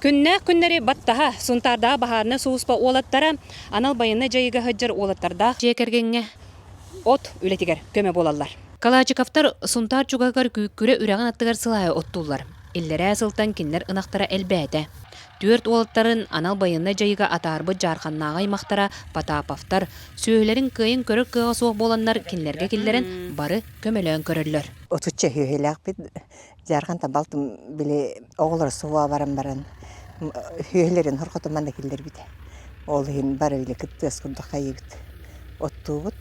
Күннээх күннэри баттаһа Сунтаардаах баһаарынай сулууспа уолаттара анал байыаннай дьайыыга сылдьар уолаттардаах дьиэ кэргэҥҥэ от үлэтигэр көмө буолаллар. Калачиковтар Сунтаар чугаһыгар Күүккүрэ үрэҕин аттыгар сылаайы оттууллар. Иллэрээ сылтан кинилэр ынахтара элбээтэ. Түөрт уолаттарын анал байыаннай дьайыыга атаарбыт дьаарханнааҕы аймахтара Потаповтар сүөһүлэрин кыайан көрөр кыаҕа суох буоланнар кинилэргэ киллэрэн бары көмөлөөн көрөллөр. Отучча сүөһүлээхпит. Дьаархантан балтым били оҕолоро суоҕа баран баран сүөһүлэрин хорҕотун манна киллэрбитэ. Ол иһин бары били кыттыас курдук хайыыбыт. Оттуубут.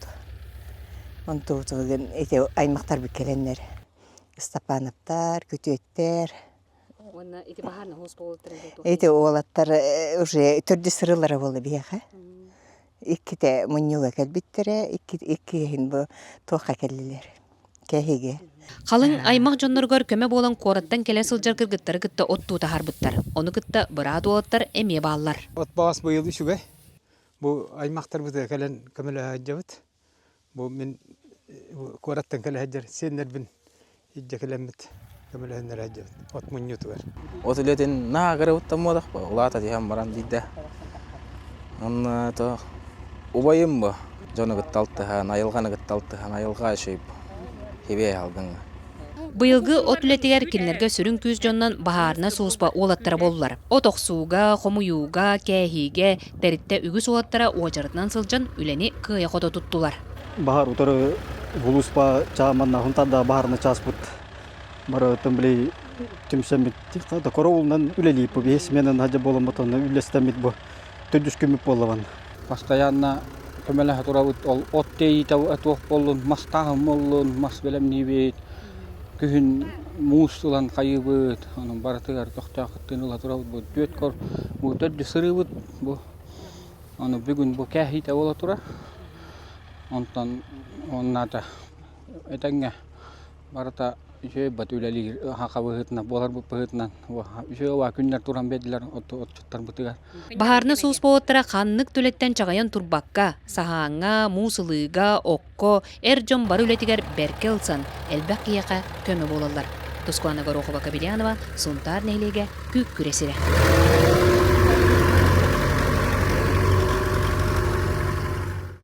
Онтубутугун ити аймахтарбыт кэлэннэр Степановтар, күтүөттэр. Уонна ити баһаарна Ити уолаттар уже төрдүс сырыылара буолла биһиэхэ. Иккитэ мунньууга кэлбиттэрэ, иккиһин бу туохха кэллилэр кэһиги. Халыҥ аймах дьонноругар көмө буолан куораттан кэлэ сылдьар кыргыттары кытта оттуу таһаарбыттар. Ону кытта быраат уолаттар эмиэ бааллар. От баҕас быйыл үчүгэй. Бу аймахтарбытыгар кэлэн көмөлөһө сылдьабыт. Бу мин куораттан кэлэ сылдьар сиэннэрбин илдьэ кэлэммит көмөлөһүннэрэ сылдьабыт от мунньуутугар. От үлэтин наһаа кырабыттан буолах улаата түһэн баран биирдэ онно то убайым бу дьону кытта алтыһан айылҕаны кытта алтыһан айылҕа үчүгэй хибиэй алгыҥҥа. Быйылгы от үлэтигэр кинилэргэ сүрүн күүс дьонунан баһаарынай сулууспа уолаттара буоллулар. От охсууга, хомуйууга, кээһиигэ тэрилтэ үгүс уолаттара уочаратынан сылдьан үлэни кыайа-хото туттулар. Баһаар утары улууспа чааманна хунтарда баһаарына чааспыт барытын били түмсэммит да коровулунан үлэлиир бу биһи сменаны хадьа буоламмыт онно үллэстэммит бу төрдүс күммүт буоллабан. Постоянно көмөлөһө турабыт ол от тиэйиитэ туох буоллун мастааһын буоллун мас бэлэмниибит күһүн муус ылан хайыыбыт онон барытыгар көхтөөх кыттыыны ыла турабыт бу түөрт кор бу төрдүс сырыыбыт бу ону бүгүн бу кээһиитэ буола турар онтон уоннаата этэҥҥэ Барыта үчүгэй бат үлэлиир хаха быһыытынан буоларбыт быһыытынан үчүгэй күннэр туран биэрдилэр отчуттарбытыгар. Баһаарынай сулууспа уолаттара ханнык да үлэттэн чаҕыйан турбакка, саһааҥҥа, муус ылыыга, окко, эр дьон бары үлэтигэр бэркэ ылсан, элбэх киһиэхэ көмө буолаллар. Тускулана Горохова-Кобельянова, Сунтаар нэһилиэгэ, Күүккүрэ сирэ.